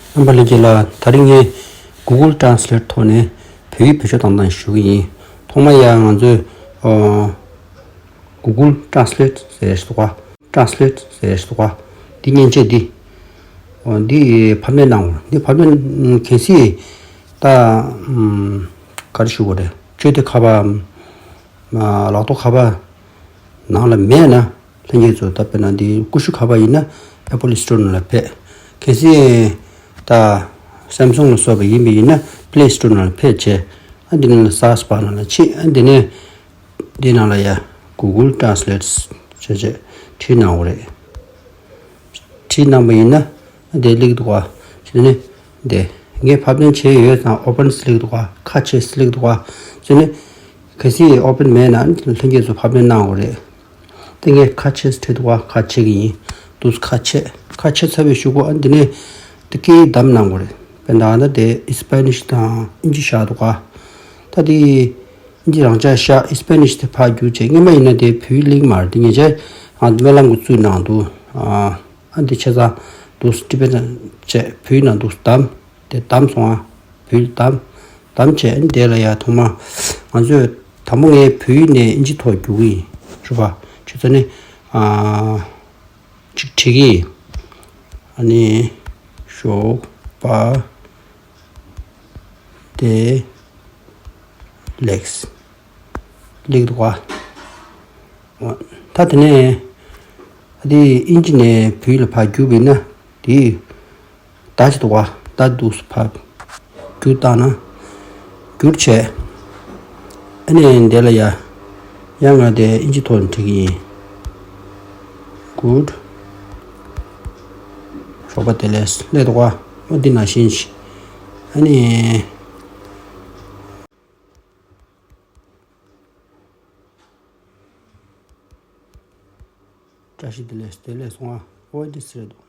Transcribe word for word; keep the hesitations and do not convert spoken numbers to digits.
རྣམ་པ་ལྷན་རྒྱས་ལ། ད་རིང་ངས་Google Translate ཐོག་ནས་བོད་ཡིག་བེད་སྤྱོད་གཏོང་སྟངས་ཞུ་གི་ཡིན། ཐོག་མ་ཡང་ང་ཚོས་ཨོ་Google Translate ཟེར་ཞིག་འདུག་ག Translate ཟེར་ཞིག་འདུག་ག་འདི་མཉེན་ཆས་འདི། ཨོ་འདི་ཕབ་ལེན་གནང་དགོས། འདི་ཕབ་ལེན་གལ་སྲིད་ད་ཨམ་ག་རེ་ཞུ་དགོས་རེད། སྤྱོད་བདེ་ཁ་པར། ཨ་ལག་ཐོགས་ཁ་པར་ནང་ལ་མེད་ན། ལྷན་རྒྱས་ཚོ་ད་དཔེར་ན་འདི་ཀུ་ཤུ་ཁ་པར་ཡིན་ན་Apple Store ནང་ལ་ཕེབས། གལ་སྲིད་ད་Samsung ལ་སོགས་པ་ཡིན་པ་ཡིན་ན་Play Store ནང་ལ་ཕེབས་བྱས། ཨ་འདི་ནང་ལ་Search Bar ནང་ལ་ཕྱིན། ཨ་འདི་ནས་འདི་ནང་ལ་ཡ་Google Translate བྱས་བྱས་བྲིས་གནང་དགོས་རེད། བྲིས་གནང་པ་ཡིན་ན་དེ་སླེབས་འདུག་ག་དེ་ནས་དེ་ངས་ཕབ་ལེན་བྱས་ཡོད་ཙང་Open སླེབས་འདུག་ག་ཁ་ཕྱེ་སླེབས་འདུག་ག་དེ་ནས་གལ་སྲིད་Open མེད་ན་ལྷན་རྒྱས་ཚོ་ཕབ་ལེན་གནང་དགོས་རེད། དེ་ངས་ཁ་ཕྱེ་བྲིས་འདུག་ག་ཁ་ཕྱེ་གི་ཡིན། འདུག་ཁ་ཕྱེ་ཁ་ཕྱེ་ཚར་བའི་གཞུག་གུ་ཨ་འདི་ནས་དེ་སྐད་ཡིག་བདམས་གནང་དགོས་རེད། དཔེར་ན་ད་དེ་Spanish དང་ཨིན་ཇི་བཞག་འདུག་ག་ད་དེ་ཨིན་ཇི་རང་འཇགས་བཞག Spanish དེ་ཕར་བསྒྱུར་བྱས། སྔོན་མ་ཡིན་ན་དེ་བོད་ཡིག་སླེབས་མ་རེད། དེ་ཉེ་ཆར་ང་སྨོན་ལམ་གྱི་བཙུགས་གནང་འདུག་ཨ་ཨ་འདི་བྱས་ཙང་འདུག Tibetan བྱས་བོད་ཡིག་ནང་འདུག་བདམས། དེ་བདམས་སོང་ཨ། བོད་ཡིག་བདམས། བདམས་བྱས་ཨ་ནི་དེ་ལ་ཡ་ཐོག་མ་ང་ཚོས་དང་པོ་ངས་བོད་ཡིག་ནས་ཨིན་ཇི་ཐོག་བསྒྱུར་གི་ཡིན། ཞུ་བ་བྱས་ཙང་ནི་ཨ་ཅིག་བྲིས་ཀྱི་ཡིན། ཨ་ནི་ཞོགས་པ་བདེ་ལེགས། སླེབས་འདུག་ག་ད་དེ་ནས་ཨ་དེ་ཨིན་ཇི་ནས་བོད་ཡིག་ལ་ཕར་བསྒྱུར་བ་ཡིན་ན་དེ་ད་ཅི་འདུག་ག་ད་འདུག་ཕར་བསྒྱུར་བཏང་ན་བསྒྱུར་བྱས། ཨ་ནི་འདི་ལ་ཡ་ཡང་ང་དེ་ཨིན་ཇི་ཐོག་ནས་བྲིས་ཀྱི་ཡིན། Good ཞོགས་པ་བདེ་ལེགས། སླེབས་འདུག་ག་འོ་འདི་ནང་བཞིན་ཞིག་ཨ་ནི། བཀྲ་ཤིས་བདེ་ལེགས། བདེ་ལེགས་སོང་ཨ། ཨོ་འདི་ཟེར་འདུག